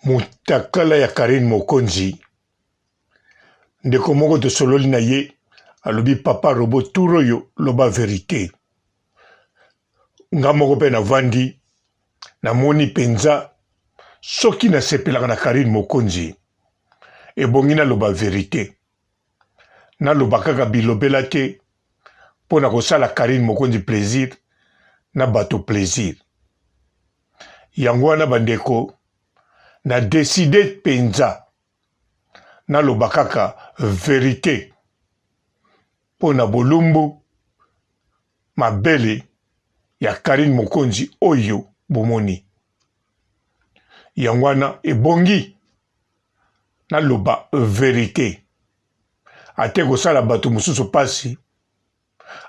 Mutakala ya Carine Mokonzi, ndeko moko tosololi na ye alobi papa robot tour oyo loba verite. Nga moko pe navandi namoni penza soki nasepelaka na Carine Mokonzi ebongi naloba verite. Naloba kaka bilobela te mpo na kosala Carine Mokonzi plaisir na bato plaisir. Yango wana bandeko na decide penza naloba kaka verite mpo na bolumbu mabele ya Carine Mokonzi oyo bomoni. Yango wana ebongi naloba verite ata ekosala bato mosusu pasi,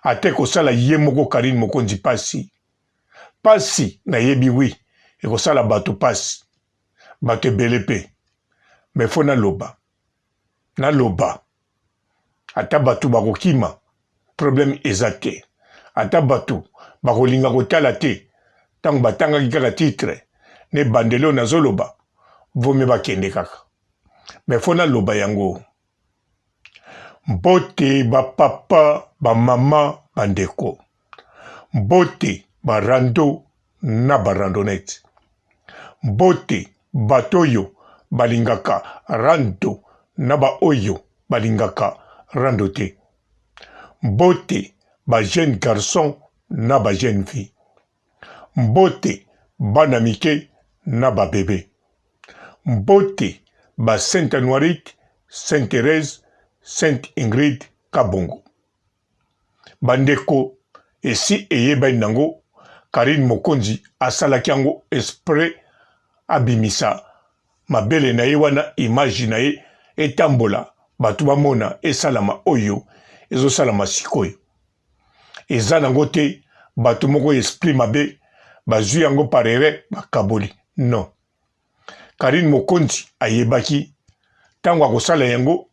ata ekosala ye moko Carine Mokonzi pasi. Pasi nayebi oui ekosala bato pasi, bato ebele pe mais faut naloba, naloba ata bato bakokima problème eza te, ata bato bakolinga kotala te ntango batangaki kaka titre na ebandeli oyo nazoloba vaut mieux bakende kaka mais faut naloba yango. Mbote ba papa, ba mama, ba ndeko. Mbote ba rando na ba randonnette. Mbote bato oyo balingaka rando na ba oyo balingaka rando te. Mbote ba jeunes garçons na ba jeunes filles. Mbote bana mike na ba bebe. Mbote ba Sainte Anuarite, Sainte Therèse, Sainte Ingrid Kabongo. Bandeko esi eyebani nango Carine Mokonzi asalaki yango esprit abimisa mabele na ye wana image na ye etambola bato bamona esalama oyo ezosalama sikoyo. Eza nango te bato moko esprit mabe bazui yango par erreur bakaboli non. Carine Mokonzi ayebaki tango akosala yango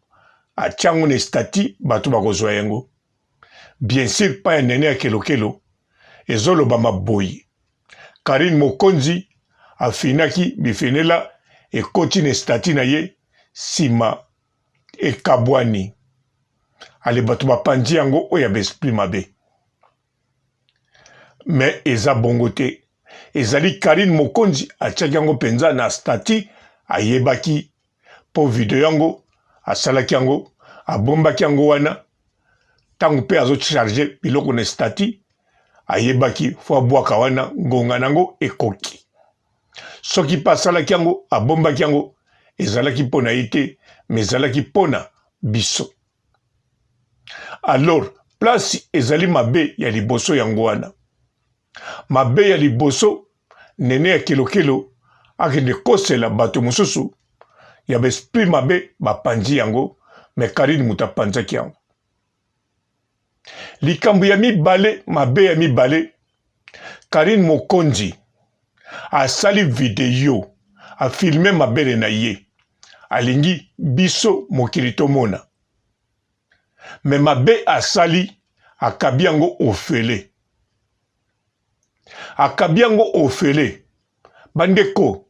atia yango na statut bato bakozua yango. Bien sur pa ya Nene ya Kelokelo ezolobama boye Carine Mokonzi afinaki bifinela ekoti na statut na ye sima ekabwani ale bato bapanzi yango oyo ya baesprit mabe me eza bongo te ezali Carine Mokonzi atiaki yango mpenza na statut ayebaki mpo video yango asalaki yango abombaki yango wana ntango mpe azocharge biloko na statut ayebaki fo abwaka wana ngonga na yango ekoki Soki mpe asalaki yango, abombaki yango, ezalaki mpo na ye te, mais ezalaki mpo na biso. Alors, place ezali mabe ya liboso yango wana. Mabe ya liboso, Nene ya Kelokelo akende kosela bato mosusu ya ba esprit mabe bapanzi yango, mais Carine moto apanzaki yango. Likambo ya mibale, mabe ya mibale, Carine Mokonzi asali video a filme mabele na ye alingi biso mokili tomona me mabe asali akabi yango ofele akabi yango ofele bandeko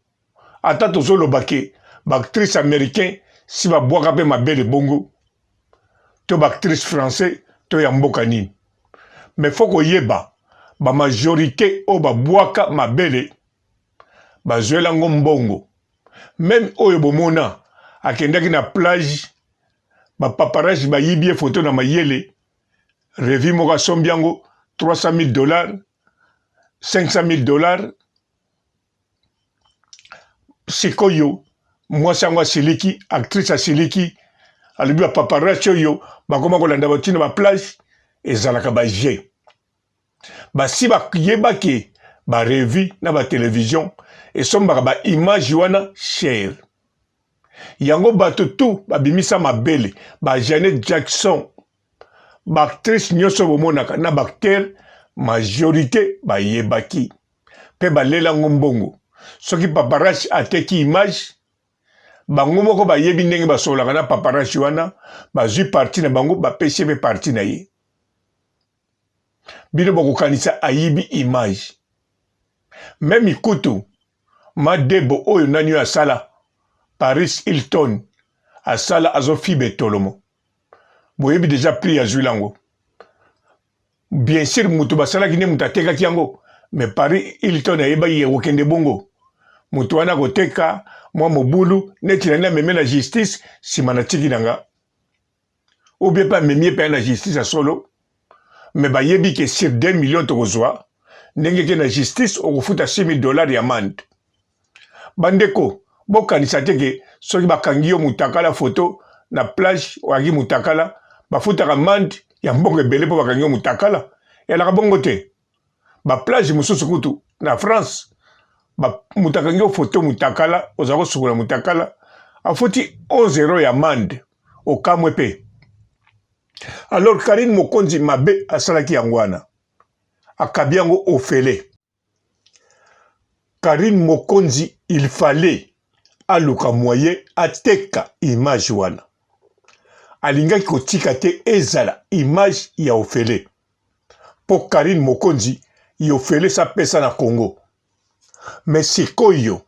ata tozoloba ke baactrice américain si babwaka mpe mabele bongo to baactrice français to ya mboka nini mais fo koyeba bamajorité oyo babwaka mabele bazwela yango mbongo meme oyo bomona akendaki na plage bapaparage bayibi ye foto na mayele revue moko asombi yango 300 000 dollars 500 000 dollars Sikoyo mwasi yango asiliki, actrice asiliki, alobi ba paparazzi oyo bakoma kolanda bato na ba plage ezalaka ba jeu. Basi bayeba ke ba revue na ba television esombaka ba image wana cher. Yango bato tout babimisa mabele, ba Janet Jackson, ba actrice nyonso bomonaka na ba acteur majorite bayebaki. pe balela yango mbongo soki paparazzi ateki image bango moko bayebi ndenge basololaka na paparazzi wana bazwi parti na bango bapesi ye pe parti na ye bino bokokanisa ayibi image meme kutu madebo oyo nani oyo asala. Paris Hilton asala azofiba etolomo. Boyebi deja prix azwi lango. Bien sûr moto basalaki nde moto atekaki yango, mais Paris Hilton ayebaki ye kokende bongo. Moto wana akoteka mwa mobulu neti na nde ameme na justice, nsima natiki na nga. Ou bien mpe amemi ye mpe na justice ya solo, mais bayebi ke sur 2 millions tokozwa ndenge ke na justice okofuta 6000 dollars ya amende. Bandeko, bokanisa te ke soki bakangi yo mutakala photo na plage oyaki mutakala, bafutaka amende ya mbongo ebele mpo bakangi yo mutakala. Eyalaka bongo te. Ba plage mosusu kutu na France, moto akangi yo photo mutakala, oza kosukola mutakala, afuti 11 euros ya amende, okamwe mpe. Alors Carine Mokonzi mabe asalaki yango wana, akabi yango ofele. Carine Mokonzi il fallait aluka moyen ateka image wana. Alingaki kotika te ezala image ya ofele. Po Carine Mokonzi ya ofele sa pesa na Congo. Mais sikoyo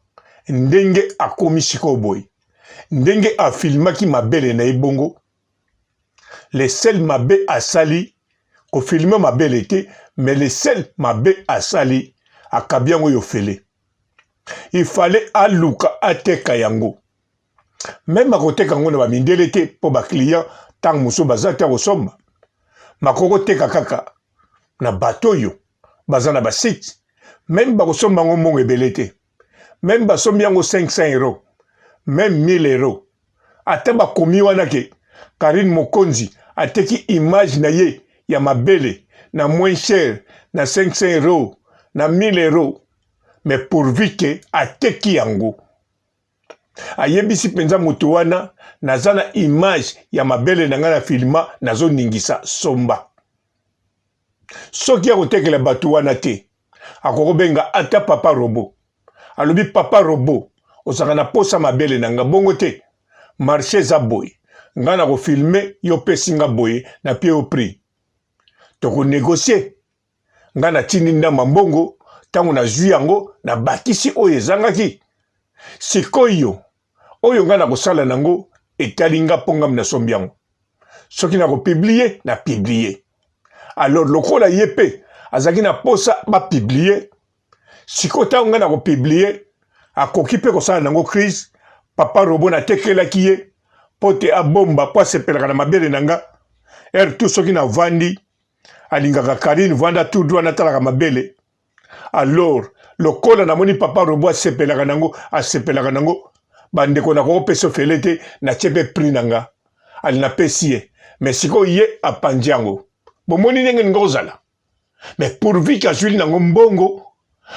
ndenge akomi sikoyo boye, ndenge afilmaki mabele na ye bongo, le seul mabe asali kofilme mabele te, mais le seul mabe asali akabi yango yofele. Il fallait aluka ateka yango, meme akoteka yango na bamindele te mpo baclient ntango mosusu baza te kosomba, makoki koteka kaka na bato oyo baza na basite, meme bakosomba yango mbongo ebele te, meme basombi yango 500 euros, meme 1000 euros, ata bakomi wana ke Carine Mokonzi ateki image na ye ya mabele na moins cher na 500 euros na 1000 euros, mais pourvu ke ateki yango, ayebisi mpenza moto wana naza na image ya mabele na ngai na filma nazoningisa, somba. Soki akotekela bato wana te, akokobenga ata papa robot, alobi papa robot ozalaka na posa mabele na nga bongo te, marché eza boye, nga na kofilme yo pesi nga boye na pie yo prix, tokonegocie, nga natindi ndamba mbongo, ntango nazwi yango nabakisi oyo ezangaki. Sikoyo oyo nga nakosala nango etali nga mpo nga nasombi yango, soki nakopublie na publie. Alors lokola ye mpe azalaki na posa bapublie, sikoyo ntango ngai nakopublie akoki mpe kosala nango crise. Papa robo natekelaki ye mpo te abomba, mpo asepelaka na mabele na nga heure tout, soki navandi alingaka Karine vanda tout droit natalaka mabele. Alors lokola namoni papa robo asepelaka nango, asepelaka nango, bandeko nakokopesa ofele te, natie mpe prix na nga, ali napesi ye, mais sikoyo ye apanzi yango. Bomoni ndenge ninga kozala, mais pourvu ke azwili nango mbongo,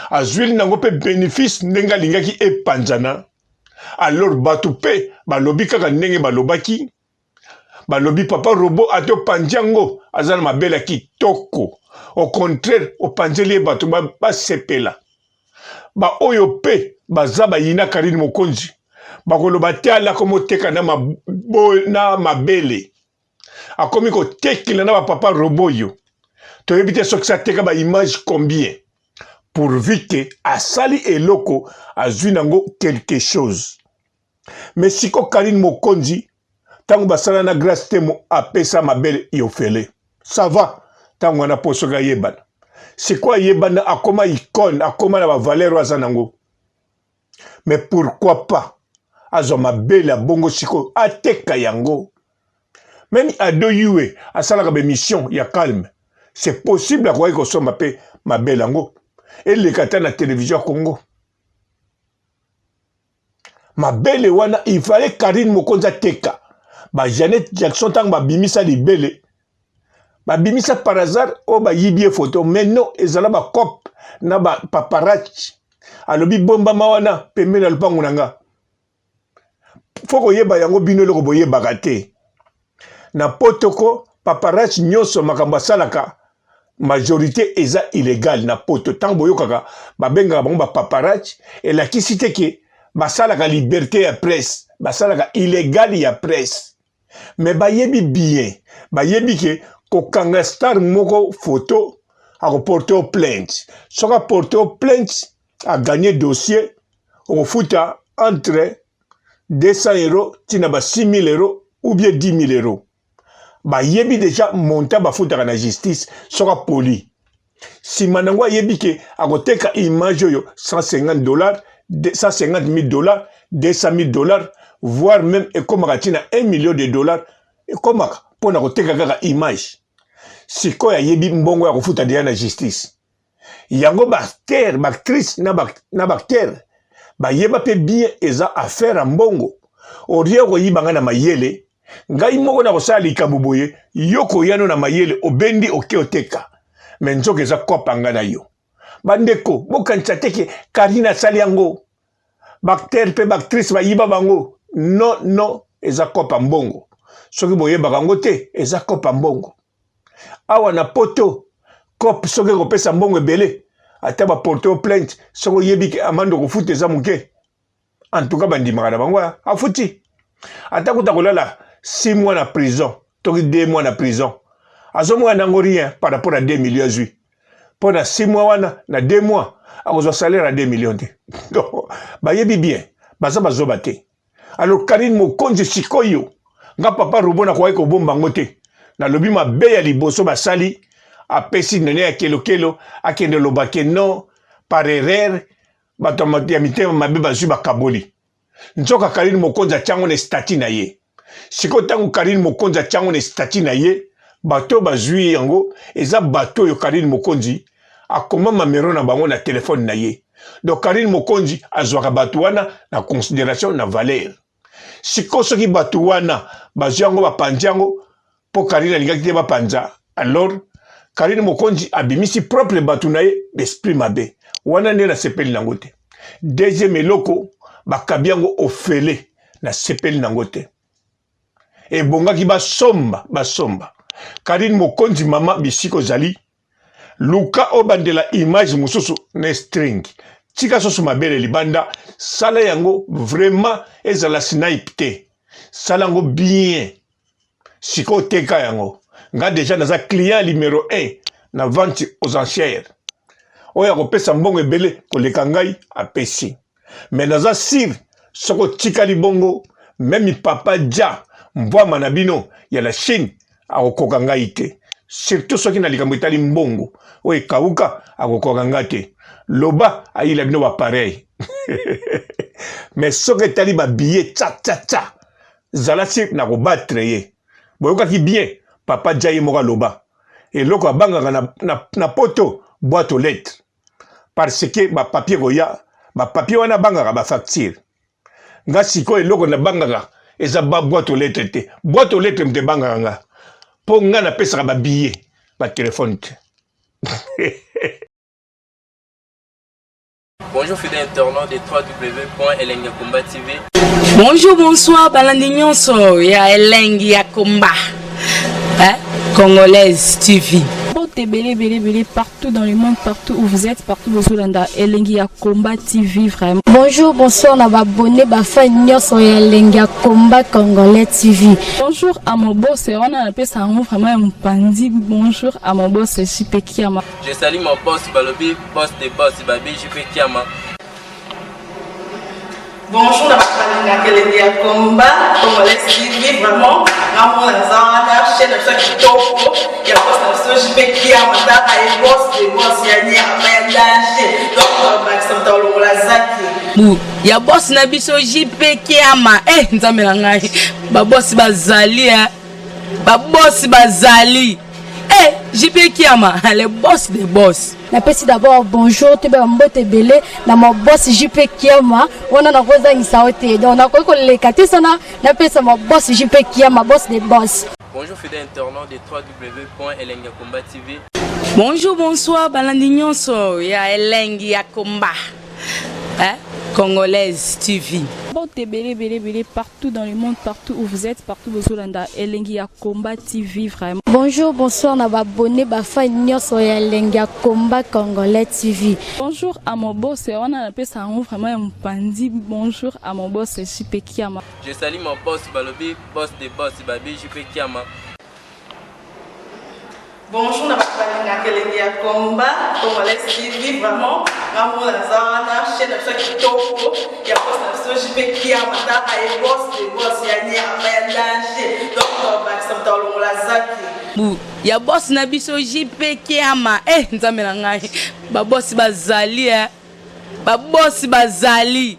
azwili nango mpe bénéfice ndenge alingaki epanzana. Alors bato mpe balobi kaka ndenge balobaki, balobi papa robo ate opanzi yango aza na mabele ya kitoko, au contraire opanzeli ye bato basepela. Baoyo mpe baza bayina Karine Mokonzi bakoloba te alako moteka na, na mabele akomi kotekela na bapapa robo oyo toyebi te soki ateka ba image combien, pourvu ke asali eloko azwi nango quelque chose. Mais siko Karine Mokonzi ntango basala na Grace Temo apesa mabele yofele, ça va ntango wana mpo soki ayebana, siko ayebana akoma icone, akoma na bavaleur oyo aza nango, mais pourquoi pas azwa mabele ya bongo sikoyo ateka yango. Meme Ado Yue asalaka baémission ya calme, c'est possible akokaki kosomba mpe mabele yango eleka ata na télévision ya Congo. Mabele wana il fallait Karine Mokonzi ateka. Ba Janet Jackson ntango babimisa libele, babimisa par hasard oyo bayibi ye photo, mais non, ezala bacope na bapaparazzi. Alobi bombama wana pembeni ya lopango na nga. Fo koyeba yango bino eloko boyebaka te na potoko paparazzi nyonso makambo asalaka majorité eza illégal na poto. Ntango boyokaka babengaka bango bapaparazzi, elakisi te ke basalaka liberté ya presse, basalaka illégal ya presse. Mais bayebi bien, bayebi ke kokanga star moko photo akoporte o plainte, soki aporte o plainte aganye dossier, okofuta entre 200 euros ti na ba 6000 euros ou bien 10 000 euros. Bayebi deja montant bafutaka na justice soki apoli. Sima nango ayebi ke akoteka image oyo 150 dollars, 150 000 dollars, 200 000 dollars, voire même ekomaka ti na 1 million de dollars ekomaka mpo na koteka kaka image. Sikoyo ayebi mbongo ya kofuta deja na justice. Yango ba acteur, ba actrice na ba, na ba acteur bayeba pe bien eza affaire ya mbongo. Olie koyiba nga na mayele, ngai moko na kosala likambo boye, yo koya no na mayele obendi oke oteka. Mais nzoka eza kopa nga na yo. Bandeko, bokanisa te ke Carine asali yango. Ba acteur pe ba actrice bayiba bango. Non, non, eza kopa mbongo. Soki boyebaka yango te, eza kopa mbongo. Awa na poto, cop soki ekopesa mbongo ebele, ata ba porte yo plainte, soki oyebi ke amande okofuta eza moke, en tout cas bandimaka na bango, afuti. Ata kuta kolala 6 mois na prison, toki 2 mois na prison, azomona nango rien par rapport à 2 millions azwi. Mpo na 6 mois wana, na 2 mois, akozwa salaire ya 2 millions te. Donc, bayebi bien, baza bazoba te. Alors Carine Mokonzi sikoyo, nga papa Robot nakoki kobomba yango te. Nalobi mabe ya liboso basali, apesi nene ya kelokelo, akende loba ke non, par erreur, bato ya mitema mabe bazwi bakaboli. Nzoka Carine Mokonzi atiango na statut na ye. Sikoyo ntango Carine Mokonzi atiango na statut na ye, bato bazwi yango eza bato oyo Carine Mokonzi akoma mamero na bango na telefone na ye. Donc Carine Mokonzi azwaka bato wana na considération na valeur. Sikoyo soki bato wana bazwi yango bapanzi yango mpo Carine alingaki te bapanza, alors Carine Mokonzi abimisi propre bato na ye esprit mabe wana nde nasepeli nango te. Deuxième eloko, bakabi yango ofele, nasepeli nango te. Ebongaki basomba, basomba. Carine Mokonzi mama bisika ozali, luka obandela image mosusu na string, tika soso mabele libanda, sala yango vraiment ezala snipe te, sala yango bien. Sikoyo teka yango. Nga deja naza client numéro 1 na vente aux enchères. Oyo akopesa mbongo ebele koleka ngai apesi. Mais naza sûr soki otikali bongo, meme papa Dja mbwama na bino ya la Chine akokoka ngai te. Surtout soki na likambo etali mbongo oyo ekawuka, akokoka ngai te. Loba ayila bino ba pareil. Mais soki etali ba billet tsa tsa tsa, zala sur na kobattre ye. Boyokaki bien papa Dja ye moko aloba eloko abangaka na, na, na poto boîte aux lettres, parce que ba papier koya, ba papier wana abangaka ba facture. Nga sikoyo eloko nabangaka eza ba boîte aux lettres te. Boîte aux lettres moto ebangaka nga, mpo nga napesaka ba billet ba téléphone te. Bonjour fidèles internautes de www.elengiyakomba TV. Bonjour, bonsoir, balandi nyonso ya Elengi ya Komba. Hein? Congolaise TV. Mbote ebele ebele ebele partout dans le monde, partout où vous êtes, partout bozolanda Elengi ya Komba TV vraiment. Bonjour, bonsoir na ba abonné ba fan nyonso ya Elengi ya Komba Congolais TV. Bonjour à mon boss, wana napesa yango vraiment ya mopanzi. Bonjour à mon boss JP Kiama. Je salue mon boss Balobi, boss de boss Babi JP Kiama. Bonjour na bato balingaka Elengi ya Komba Congolais TV, vraiment ngamona naza wana chaîne na biso ya kitoko ya boss na biso JP Kiama, tala ye boss de boss ya nyama ya danger, donc bakisa moto alongola zaki bu ya boss na biso JP Kiama. Nzambe na ngai, ba boss bazali, eh. Ba boss bazali. JP Kiama, le boss des boss. Napesi d'abord bonjour toyeba mbote ebele na ma boss JP Kiama, wana nakozangisa yo te, donc nakoki koleka te sana napesa ma boss JP Kiama, boss des boss. Bonjour fidèles internautes de www.elengiyakomba TV. Bonjour, bonsoir, balandi nyonso ya Elengi ya Komba. Hein? Congolaise TV. Mbote ebele ebele ebele partout dans le monde, partout où vous êtes, partout bozolanda Elengi ya Komba TV vraiment. Bonjour, bonsoir na ba abonné ba fan nyonso ya Elengi ya Komba Congolais TV. Bonjour à mon boss, wana napesa yango vraiment ya mopanzi. Bonjour à mon boss JP Kiama. Je salue mon boss Balobi, boss de boss Babi JP Kiama. Bonjour na bato Balingaka elengi ya combat congolais TV, vraiment nga moko naza wana, chaîne na biso ya kitoko ya boss na biso JP Kiama. Taka ye, boss de boss ya nyama ya danger. Donc tobakisa moto alongola zaki. Bu ya boss na biso JP Kiama. Eh, Nzambe na ngai, babosi bazali, eh. Babosi bazali,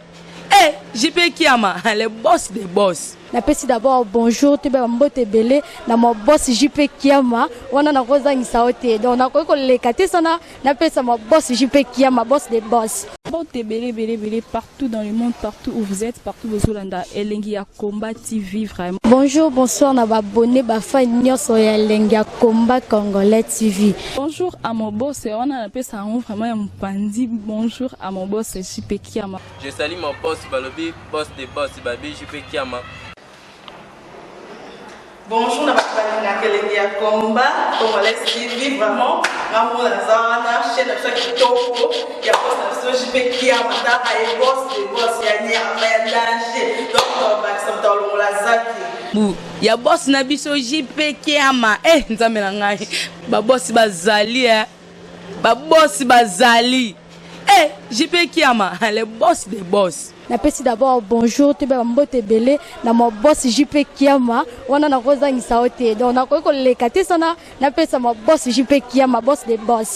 eh. JP Kiama, le boss de boss. Napesi d'abord bonjour, toyeba mbote ebele na ma boss JP Kiama. Wana nakozangisa yo te, donc nakoki koleka te sana napesa ma boss JP Kiama, boss de boss. Mbote ebele ebele ebele partout dans le monde, partout où vous êtes, partout bozolanda Elengi ya Combat TV vraiment. Bonjour, bonsoir na baabonnés, bafans nyonso ya Elengi ya Combat Congolais TV. Bonjour à mon boss, wana napesa yango vraiment ya mopandi. Bonjour à mon boss JP Kiama. Je salue mon boss balobi boss de boss babi JP Kiama. Bonjour na bato balingaka elengi ya combat congolais TV, vraiment nga moko naza wana, chaîne na biso ya kitoko ya boss na biso JP Kiama. Taka ye, boss de boss ya nyama ya danger. Donc tobakisa moto alongola zaki. Bu ya boss na biso JP Kiama. Eh, Nzambe na ngai, babosi bazali, eh. Babosi bazali, eh. JP Kiama, le boss de boss. Napesi d'abord bonjour, toyeba mbote ebele na ma boss JP Kiama. Wana nakozangisa yo te, donc nakoki koleka te sana napesa ma boss JP Kiama, boss de boss.